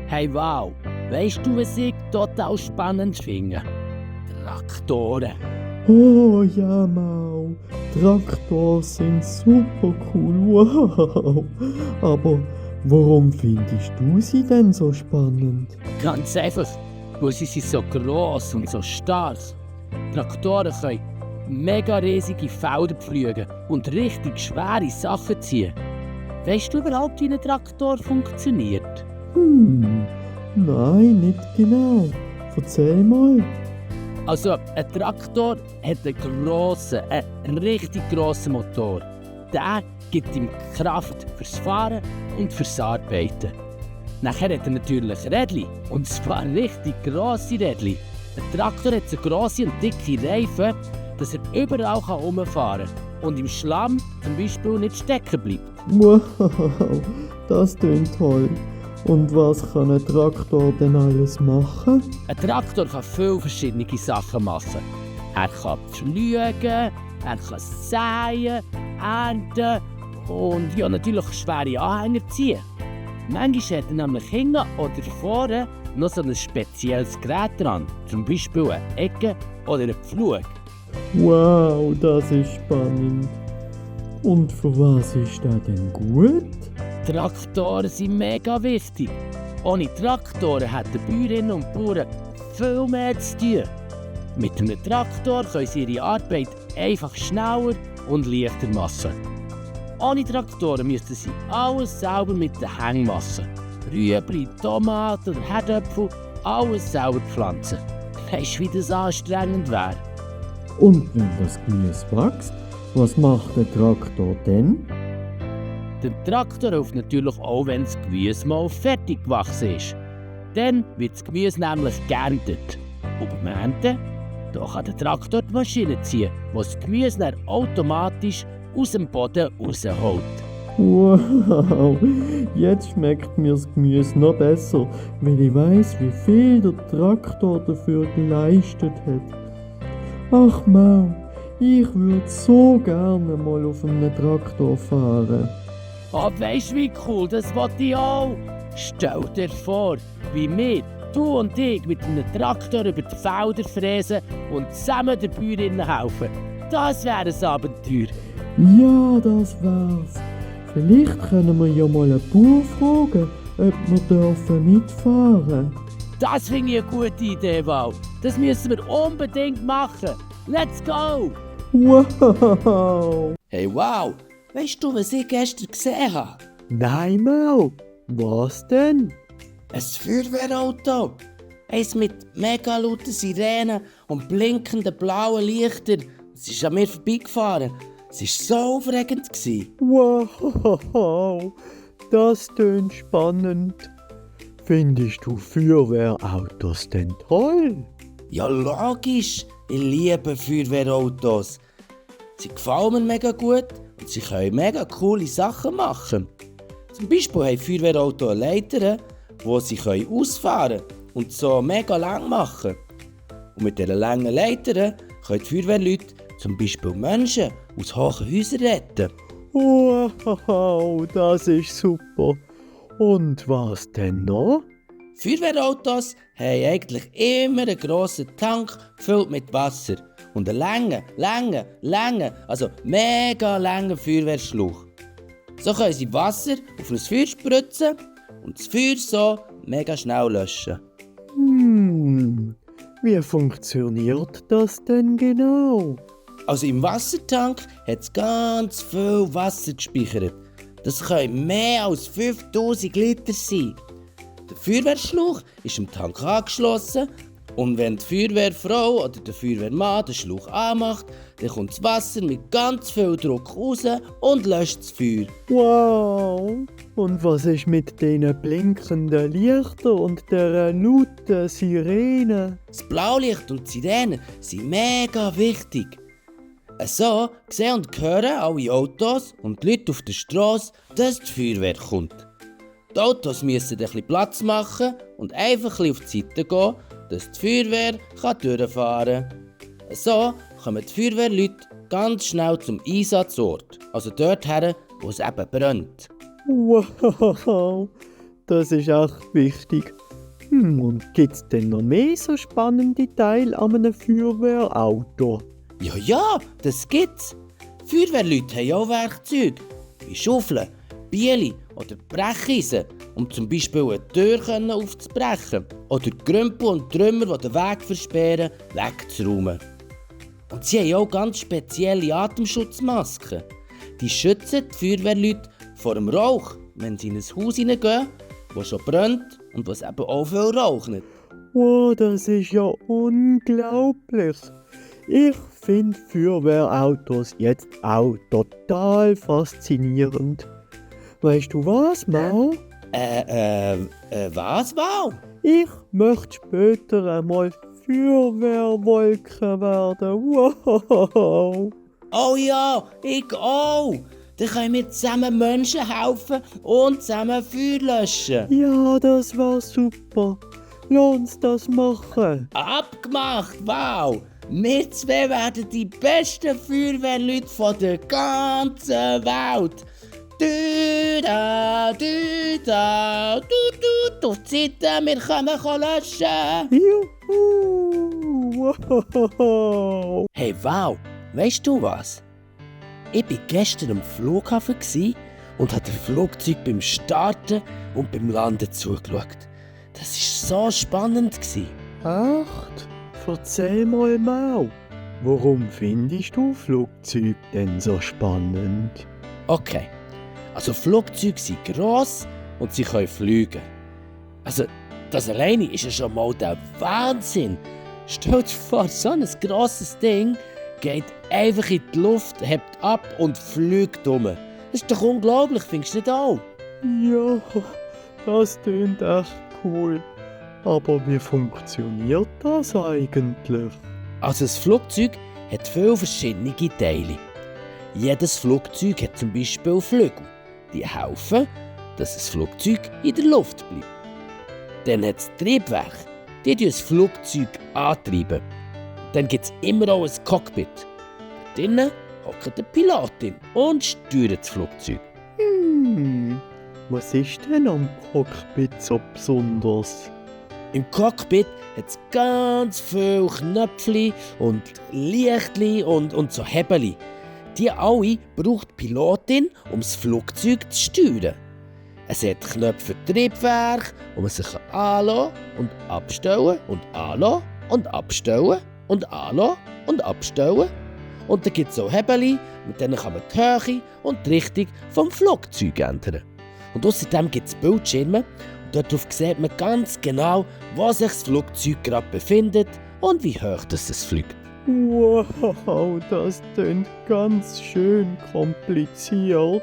Hey wow, weißt du, was ich total spannend finde? Traktoren. Oh ja, Mau. Traktoren sind super cool. Wow. Aber warum findest du sie denn so spannend? Ganz einfach, weil sie sind so gross und so stark. Traktoren können mega riesige Felder pflügen und richtig schwere Sachen ziehen. Weißt du überhaupt, wie ein Traktor funktioniert? Nein, nicht genau. Erzähl mal. Also, ein Traktor hat einen richtig grossen Motor. Der gibt ihm Kraft fürs Fahren und fürs Arbeiten. Nachher hat er natürlich Rädchen, und zwar richtig grosse Rädchen. Ein Traktor hat so grosse und dicke Reifen, dass er überall herumfahren kann und im Schlamm zum Beispiel nicht stecken bleibt. Wow, das klingt toll. Und was kann ein Traktor denn alles machen? Ein Traktor kann viele verschiedene Sachen machen. Er kann pflügen, er kann säen, ernten und ja, natürlich schwere Anhänger ziehen. Manchmal hat er nämlich hinten oder vorne noch so ein spezielles Gerät dran, zum Beispiel eine Ecke oder einen Pflug. Wow, das ist spannend. Und für was ist der denn gut? Traktoren sind mega wichtig. Ohne Traktoren hätten Bäuerinnen und Bauern viel mehr zu tun. Mit einem Traktor können sie ihre Arbeit einfach schneller und leichter machen. Ohne Traktoren müssten sie alles selber mit den Händen machen. Rüebli, Tomaten oder Herdöpfel, alles selber pflanzen. Weisst du, wie das anstrengend wäre? Und wenn das Gemüse wächst, was macht der Traktor denn? Der Traktor hilft natürlich auch, wenn das Gemüse mal fertig gewachsen ist. Dann wird das Gemüse nämlich geerntet. Und beim Ernten, da kann der Traktor die Maschine ziehen, die das Gemüse dann automatisch aus dem Boden rausholt. Wow, jetzt schmeckt mir das Gemüse noch besser, weil ich weiss, wie viel der Traktor dafür geleistet hat. Ach Mau, ich würde so gerne mal auf einem Traktor fahren. Oh, weisst du, wie cool, das wollte ich auch. Stell dir vor, wie wir, du und ich, mit einem Traktor über die Felder fräsen und zusammen den Bäuerinnen helfen. Das wäre ein Abenteuer. Ja, das wär's. Vielleicht können wir ja mal einen Bauer fragen, ob wir dürfen mitfahren. Das finde ich eine gute Idee, Val. Das müssen wir unbedingt machen. Let's go! Wow! Hey, wow! Weißt du, was ich gestern gesehen habe? Nein, Mau, was denn? Ein Feuerwehrauto. Eins mit mega lauten Sirenen und blinkenden blauen Lichtern. Es ist an mir vorbeigefahren. Es war so aufregend. Wow, das klingt spannend. Findest du Feuerwehrautos denn toll? Ja, logisch. Ich liebe Feuerwehrautos. Sie gefallen mir mega gut und sie können mega coole Sachen machen. Zum Beispiel haben Feuerwehrautos eine Leiter, die sie ausfahren können und so mega lang machen. Und mit diesen langen Leitern können die Feuerwehrleute zum Beispiel Menschen aus hohen Häusern retten. Wow, das ist super. Und was denn noch? Feuerwehrautos haben eigentlich immer einen grossen Tank gefüllt mit Wasser und einen langen, also mega langen Feuerwehrschlauch. So können sie Wasser auf ein Feuer spritzen und das Feuer so mega schnell löschen. Wie funktioniert das denn genau? Also im Wassertank hat es ganz viel Wasser gespeichert. Das können mehr als 5000 Liter sein. Der Feuerwehrschlauch ist im Tank angeschlossen und wenn die Feuerwehrfrau oder der Feuerwehrmann den Schlauch anmacht, dann kommt das Wasser mit ganz viel Druck raus und löscht das Feuer. Wow! Und was ist mit diesen blinkenden Lichtern und der lauten Sirene? Das Blaulicht und die Sirenen sind mega wichtig. So sehen und hören alle Autos und die Leute auf der Strasse, dass die Feuerwehr kommt. Die Autos müssen ein bisschen Platz machen und einfach ein bisschen auf die Seite gehen, dass die Feuerwehr durchfahren kann. So kommen die Feuerwehrleute ganz schnell zum Einsatzort, also dorthin, wo es eben brennt. Wow! das ist echt wichtig. Und gibt's denn noch mehr so spannende Teile an einem Feuerwehrauto? Ja, das gibt's. Feuerwehrleute haben auch Werkzeuge, wie Schaufeln, Bieli oder Brecheisen, um zum Beispiel eine Tür aufzubrechen oder Grümpel und Trümmer, die den Weg versperren, wegzuräumen. Und sie haben auch ganz spezielle Atemschutzmasken. Die schützen die Feuerwehrleute vor dem Rauch, wenn sie in ein Haus hineingehen, das schon brennt und was eben auch viel raucht. Wow, das ist ja unglaublich. Ich finde Feuerwehrautos jetzt auch total faszinierend. Weißt du was, Mau? Was, Mau? Ich möchte später einmal Feuerwehrwolke werden. Wow! Oh ja, ich auch. Dann können wir zusammen Menschen helfen und zusammen Feuer löschen. Ja, das war super. Lass uns das machen. Abgemacht, wow. Wir zwei werden die besten Feuerwehrleute von der ganzen Welt. Auf die Seite, wir können löschen. Juhu! Wow! Hey, wow, weißt du was? Ich war gestern am Flughafen und habe dem Flugzeug beim Starten und beim Landen zugeschaut. Das war so spannend. Echt? Erzähl mal, Mau. Warum findest du Flugzeuge denn so spannend? Okay, also Flugzeuge sind gross und sie können fliegen. Also, das alleine ist ja schon mal der Wahnsinn. Stell dir vor, so ein grosses Ding geht einfach in die Luft, hebt ab und fliegt um. Das ist doch unglaublich, findest du nicht auch? Ja, das klingt echt cool. Aber wie funktioniert das eigentlich? Also, das Flugzeug hat viele verschiedene Teile. Jedes Flugzeug hat zum Beispiel Flügel. Die helfen, dass das Flugzeug in der Luft bleibt. Dann hat es Triebwerke, die das Flugzeug antreiben. Dann gibt es immer auch ein Cockpit. Drinnen hockt der Pilotin und steuert das Flugzeug. Was ist denn am Cockpit so besonders? Im Cockpit hat es ganz viele Knöpfchen und Lichtchen und so Hebel. Die alle braucht die Pilotin, um das Flugzeug zu steuern. Es hat Knöpfe für Triebwerk, wo man sich anlassen und abstellen und anlassen und abstellen und anlassen und abstellen. Und dann gibt es auch Hebel, mit denen kann man die Höhe und die Richtung des Flugzeugs ändern. Und außerdem gibt es Bildschirme und darauf sieht man ganz genau, wo sich das Flugzeug gerade befindet und wie hoch es fliegt. Wow, das klingt ganz schön kompliziert.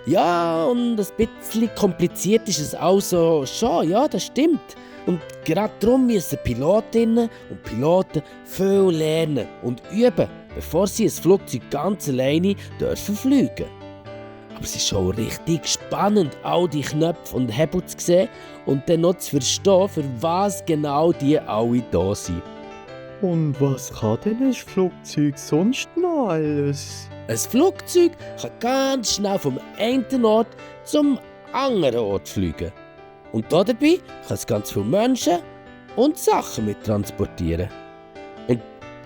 Ja, und ein bisschen kompliziert ist es also schon, ja, das stimmt. Und gerade darum müssen Pilotinnen und Piloten viel lernen und üben, bevor sie ein Flugzeug ganz alleine dürfen fliegen. Aber es ist schon richtig spannend, all die Knöpfe und Hebel zu sehen und dann noch zu verstehen, für was genau die alle da sind. Und was kann denn ein Flugzeug sonst noch alles? Ein Flugzeug kann ganz schnell vom einen Ort zum anderen Ort fliegen. Und dabei kann es ganz viele Menschen und Sachen mit transportieren. Und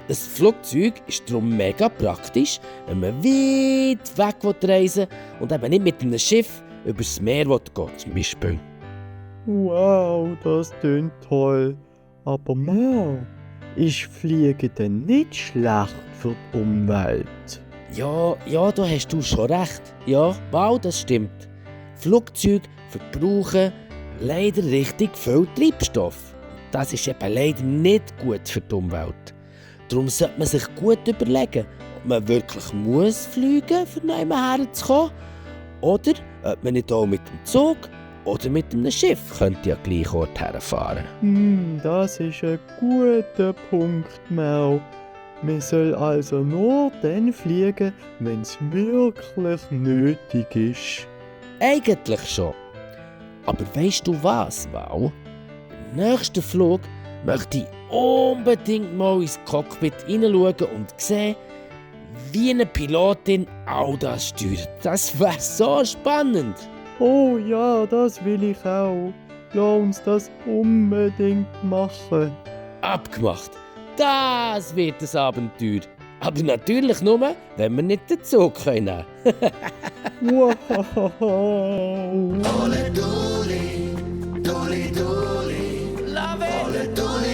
ein Flugzeug ist darum mega praktisch, wenn man weit weg reisen will und eben nicht mit einem Schiff übers Meer gehen zum Beispiel. Wow, das klingt toll. Aber Mau, ist Fliegen denn nicht schlecht für die Umwelt? Ja, da hast du schon recht. Ja, wow, das stimmt. Flugzeuge verbrauchen leider richtig viel Treibstoff. Das ist eben leider nicht gut für die Umwelt. Darum sollte man sich gut überlegen, ob man wirklich muss fliegen muss, um herzukommen, oder ob man nicht auch mit dem Zug oder mit einem Schiff könnte an den gleichen Ort herfahren. Das ist ein guter Punkt, Mau. Man soll also nur dann fliegen, wenn es wirklich nötig ist. Eigentlich schon. Aber weisst du was, Mau? Beim nächsten Flug möchte ich unbedingt mal ins Cockpit hineinschauen und sehen, wie eine Pilotin all das steuert. Das wäre so spannend. Oh ja, das will ich auch. Lass uns das unbedingt machen. Abgemacht. Das wird das Abenteuer. Aber natürlich nur, wenn wir nicht den Zug können. Wow. Love it!